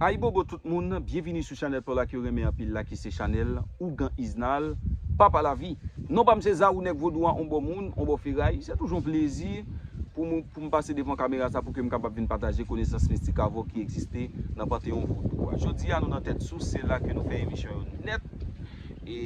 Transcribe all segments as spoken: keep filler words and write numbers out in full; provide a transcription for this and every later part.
Ayibobo tout moun, byenvini sou chanèl pa w la ke w renmen anpil la ki se chanèl Ougan Isnal, Papa Lavi. Non pa m se Zarou Nèg Vodou a, on bò moun, on bò feray. Se toujou yon plezi pou m, pou m pase devan kamera sa pou ke m kapab vin pataje konesans mistik avè w ki egziste nan panteyon vodou a. Jodi a nou nan Tèt Sous, se la ke nou fè emisyon yo nèt. E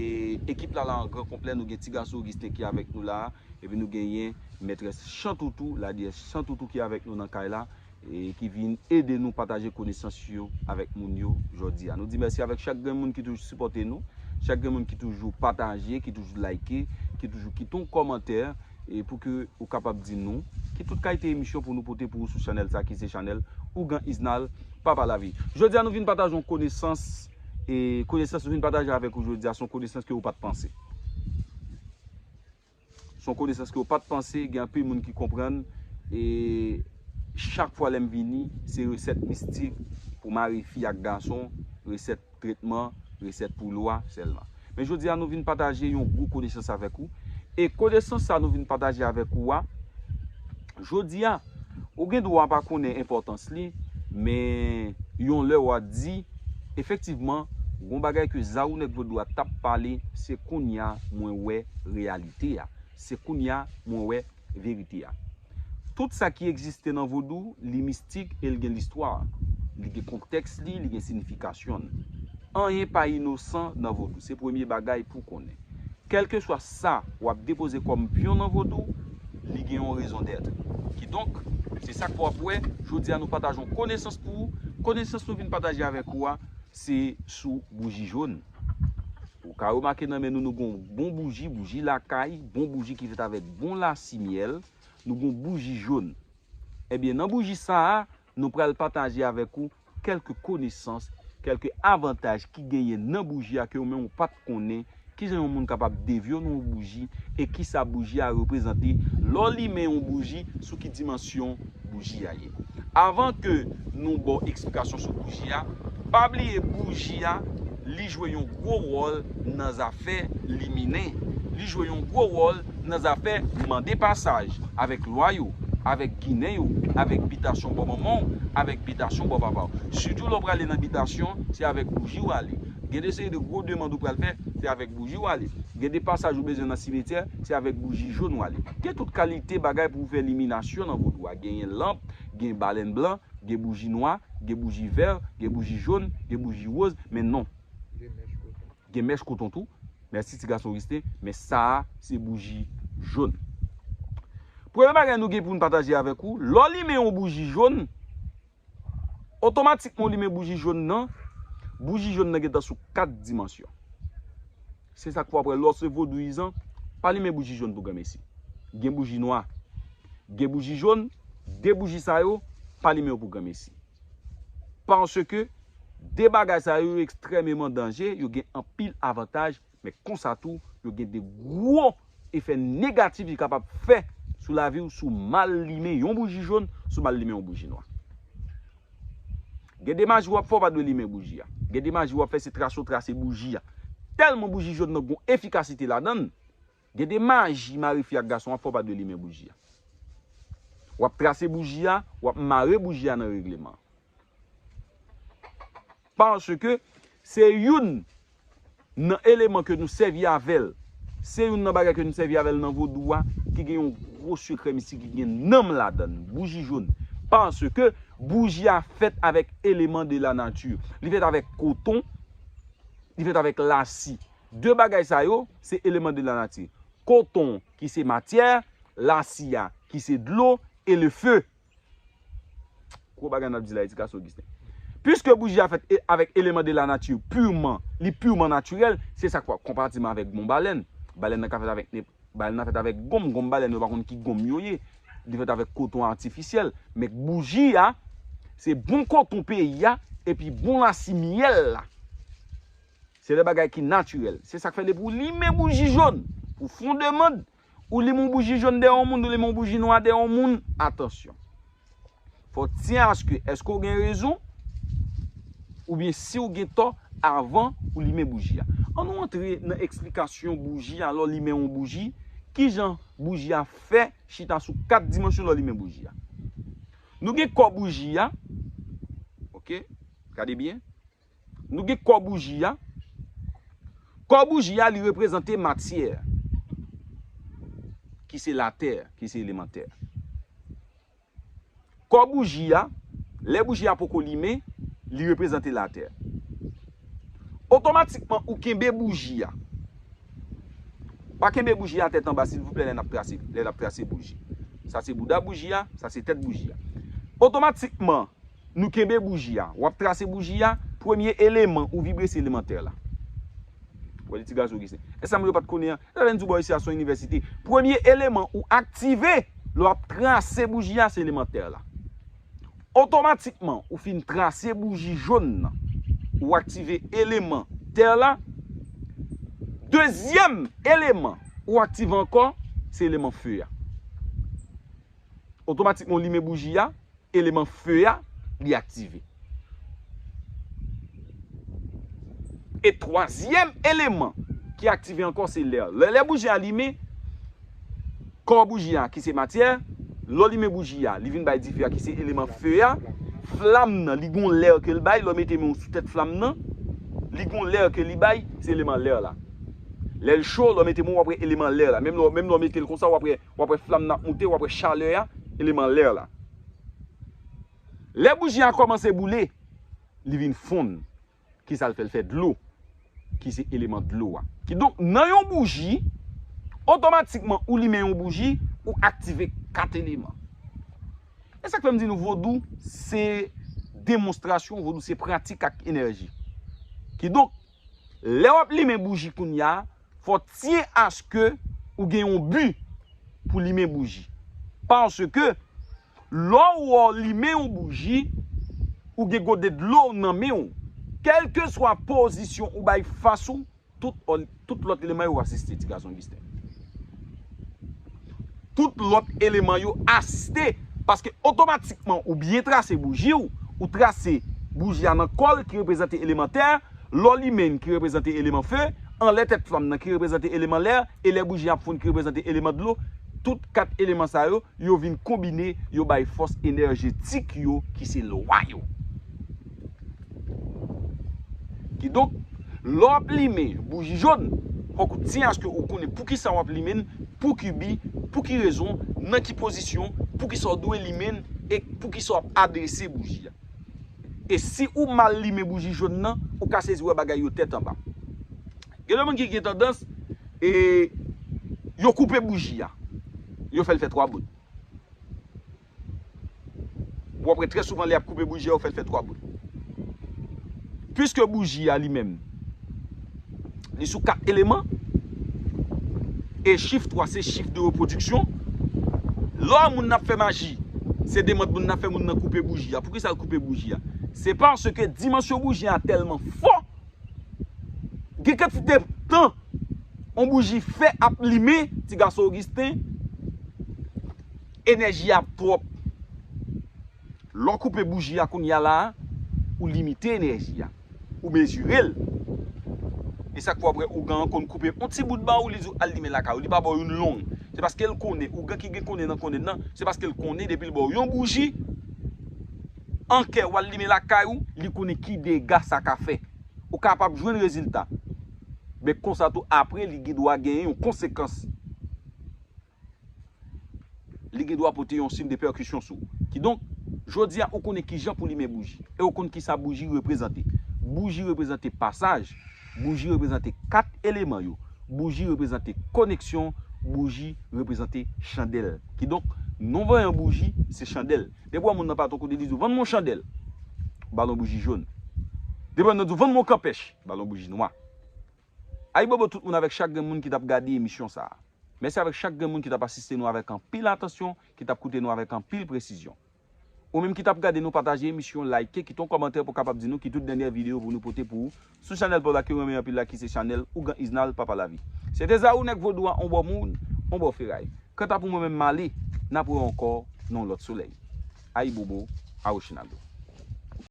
ekip la la an gran konplè, nou gen ti gason Augustin ki avèk nou la, epi nou genyen mètrès Chantoutou, ladyès Chantoutou ki avèk nou nan kay la, e ki vin ede nou pataje konesans yo avèk moun yo jodi a. Nou di mèsi avèk chak grenn moun ki toujou sipòte nou, chak grenn moun ki toujou pataje, ki toujou like, ki toujou kite yon kòmantè, e pou ke ou kapab di nou ki tout kalite emisyon pou nou pote pou ou sou chanèl sa ki se chanèl Ougan Isnal, Papa Lavi. Jodi a nou vin pataje yon konesans, e konesans nou vin pataje avèk ou jodi a se yon konesans ke ou pa t panse. Se yon konesans ke w pa t panse, gen anpil moun ki konprann. E chak fwa lè m vini, se resèt mistik pou mare fi ak gason, resèt tretman, resèt pou lwa sèlman. Men jodi a, nou vin pataje yon gwo konesans avèk ou. E konesans sa nou vin pataje avèk ou a, jodi a, ou gen dwa pa konnen enpòtans li, men yon lè w a di, efektivman, gon bagay ke Zarou Nèg Vodou a t ap pale, se kounye a mwen wè reyalite a. Se kounye a mwen wè verite a. Tout sa ki egziste nan vodou, li mistik e l gen listwa. Li gen kontèks li, li gen sinifikasyon l. Anyen pa inosan nan vodou. Se premye bagay pou w konnen. Kèlkeswa sa w ap depoze kòm pyon nan vodou, li gen yon rezon dèt. Kidonk, se sa k fè w ap wè, jodi a nou pataje yon konesans pou ou. Konesans nou vin pataje avèk ou a, se sou bouji jòn. Ou ka remake nan men nou, nou gon bon bouji, bouji lakay, bon bouji ki fèt avèk bon lasimyèl, nou gon bouji jòn. Ebyen, nan bouji sa a, nou pral pataje avèk ou kèlke konesans, kèlke avantaj ki genyen nan bouji a ke ou menm ou pa t konnen, kijan yon moun kapab devye w nan yon bouji, e kisa bouji a reprezante lè w limen yon bouji, sou ki dimansyon bouji a ye. Avan ke nou ba w eksplikasyon sou bouji a, pa bliye bouji a, li jwe yon gwo wòl nan zafè liminen. Li jwe yon gwo wòl nan zafè mande pasaj avèk lwa yo, avèk ginen yo, avèk bitasyon bò manman w, avèk bitasyon bò papa w. Sitou lè w prale nan bitasyon, se avèk bouji w ale. Gen de seri de gwo demann ou pral fè, se avèk bouji w ale. Gen de pasaj ou bezwen nan simetyè, se avèk bouji jòn w ale. Gen tout kalite bagay pou w fè liminasyon nan vodou a. Genyen lanp, gen balèn blan, gen bouji nwa, gen bouji vè, gen bouji jòn, gen bouji woz, men non. Gen mèch koton tou. Mèsi ti gason Augustin, men sa a, se bouji jòn. Premye bagay nou gen pou n pataje avèk ou, lè w limen yon bouji jòn, otomatikman w limen bouji jòn nan, bouji jòn nan gentan sou kat dimansyon. Se sa k fè w ap wè lè w se vodouyizan, pa limen bouji jòn pou granmesi. Gen bouji nwa, gen bouji jòn, de bouji sa yo, pa limen yo pou granmesi. Paske de bagay sa yo, yo ekstrèmeman danje, yo gen anpil avantaj, men konsa tou, yo gen de gwo efè negatif li kapab fè sou lavi w, si w mal limen yon bouji jòn, si w mal limen yon bouji nwa. Gen de maji w ap fè, w pa dwe limen bouji a. Gen de maji w ap fè, se trase w trase bouji a. Tèlman bouji jòn nan gon efikasite ladan l, gen de maji mare fi ak gason w ap fè, w pa dwe limen bouji a. W ap trase bouji a, w ap mare bouji a nan regleman. Paske se youn nan eleman ke nou sèvi avè l, se youn nan bagay ke nou sèvi avè l nan vodou a, ki gen yon gwo sekrè mistik, ki gen nanm ladan l, bouji jòn. Paske bouji a fèt avèk eleman de la nati. Li fèt avèk koton, li fèt avèk lasi. De bagay sa yo, se eleman de la nati. Koton ki se matyè, lasi a ki se dlo, e le feu. Gwo bagay n ap di la, edikasyon Augustin. Piske bouji a fèt e- avèk eleman de la nati piman, li piman natirèl, se sa k fè konpatiman avèk bon balèn. Balèn nan ka fèt avèk ne- balèn nan fèt avèk gonm, gonm balèn yo pa konn ki gonm yo ye. Li fèt avèk koton atifisyèl. Men bouji a, se bon koton peyi a, epi bon lasi myèl la. Se de bagay ki natirèl. Se sa k fè depi w limen bouji jòn, pou fon demann, ou limen yon bouji jòn dèyè yon moun, ou limen yon bouji nwa dèyè yon moun, atansyon. Fò w tyen aske èske w gen rezon, oubyen si w gen tò avan ou limen bouji a. Ann nou antre nan eksplikasyon bouji a, lè w limen yon bouji, kijan bouji a fè chita sou kat dimansyon lè w limen bouji a. Nou gen kò bouji a, oke? Gade byen. Nou gen kò bouji a. Kò bouji a, li reprezante matyè, ki se latè, ki se eleman tè. Kò bouji a, lè bouji a poko limen, li reprezante latè. Otomatikman, ou kenbe bouji a. Pa kenbe bouji a tèt anba, silvouplè, lè n ap trase, lè n ap trase bouji. Sa se bouda bouji a, sa se tèt bouji a. Otomatikman, nou kenbe bouji a. W ap trase bouji a, premye eleman ou vibre se eleman tè la. Wè li ti gason Ogistin. E sa moun yo pa t konnen an. E sa vle di w bò isi a se yon inivèsite. Premye eleman ou aktive lè w ap trase bouji a se eleman tè la. Otomatikman, ou fin trase bouji jòn nan. Ou aktive eleman tè la. Dezyèm eleman ou aktive ankò, se eleman fe a. Otomatikman, ou limen bouji a, eleman fe a, li aktive. E twazyèm eleman ki aktive ankò, se lè. Lè, lè bouji a limen, kò bouji a, ki se matyè, lè w limen bouji a, li vin bay dife a, ki se eleman fe a, flanm nan, li gon lè ke l bay, lè w mete men w sou tèt flanm nan, li gon lè ke li bay, se eleman lè la. Lè l cho, lè w mete men w, w ap wè eleman lè la. Menm lè, menm lè w mete l konsa, w ap wè, w ap wè flanm nan ap moute, w ap wè chalè a, eleman lè la. Lè bouji a kòmanse boule, li vin fonn. Kisa l fè? L fè dlo, ki se eleman dlo a. Kidonk, nan yon bouji, otomatikman, ou limen yon bouji, ou aktive kat eleman. E sa k fè m di nou vodou se demonstrasyon, vodou se pratik ak enèji. Kidonk, lè w ap limen bouji kounye a, fò w tyen aske ou gen yon bi pou limen bouji. Paske lè w wè w limen yon bouji, ou gen gode dlo nan men w, kèlkeswa pozisyon ou bay fas ou, tout, tout lòt eleman yo asiste, ti gason Ogistin. Tout lòt eleman yo asiste, paske otomatikman ou byen trase bouji w, ou trase bouji a nan kò l ki reprezante eleman tè, lè w limen ki reprezante eleman fe, anlè tèt flanm nan ki reprezante eleman lè, e lè bouji a ap fonn ki reprezante eleman dlo, tout kat eleman sa yo, yo vin konbine, yo bay fòs enèjetik yo ki se lwa yo. Kidonk, lè w ap limen bouji jòn, fòk ou tyen aske ou konnen poukisa w ap limen l, pou ki bi, pou ki rezon, nan ki pozisyon, poukisa w dwe limen l, e poukisa w ap adrese bouji a. E si ou mal limen bouji jòn nan, ou ka sezi wè bagay yo tèt anba. Gen de moun ki gen tandans, e, yo koupe bouji a, yo fè l fè twa bout. W ap wè trè souvan lè y ap koupe bouji a, yo fè l fè twa bout. Piske bouji a li menm, li sou kat eleman, e chif twa se chif de repwodiksyon. Lè moun nan ap fè maji, se demann moun nan fè moun nan koupe bouji a. Poukisa l koupe bouji a? Se paske dimansyon bouji a tèlman fò, gen kantite tan yon bouji fè ap limen, ti gason Ogistin, enèji a ap twòp. Lè w koupe bouji a kounye a la a, ou limite enèji a. Ou mezire l. E sa k fè w ap wè ougan an konn koupe yon ti bout ba ou, li di w al limen lakay ou. Li pa ba w youn long. Se paske l konnen, ougan ki gen konnen nan konnen l nan, se paske l konnen depi l ba w yon bouji, an kè w al limen lakay ou, li konnen ki dega sa ka fè. Ou kapab jwenn rezilta. Men konsa tou, apre, li gen dwa genyen yon konsekans. Li gen dwa pote yon siy de pèkisyon sou ou. Kidonk, jodi a, ou konnen kijan pou limen bouji. E ou konn kisa bouji reprezante. Bouji reprezante pasaj. Bouji reprezante kat eleman yo. Bouji reprezante koneksyon. Bouji reprezante chandèl. Kidonk, non vanyan bouji, se chandèl. Depi w wè moun nan pa t yon kote, li di w, vann mwen yon chandèl. Ba l yon bouji jòn. Depi w wè nan di w, vann mwen yon kanpèch. Ba l yon bouji nwa. Ayibobo tout moun avèk chak grenn moun ki t ap gade emisyon sa a. Mèsi avèk chak grenn moun ki t ap asiste nou avèk anpil atansyon, ki t ap koute nou avèk anpil presizyon. Ou menm ki t ap gade nou, pataje emisyon, like, kite yon kòmantè pou w kapab di nou ki tout dènyè videyo pou nou pote pou ou sou chanèl pa w la ke w renmen anpil la, ki se chanèl Ougan Isnal Papa Lavi. Se te Zarou nèg vodou a, on bò moun, on bò feray. Kanta pou mwen menm, m ale, n ap wè ankò nan yon lòt solèy. Ayibobo, Awochinago.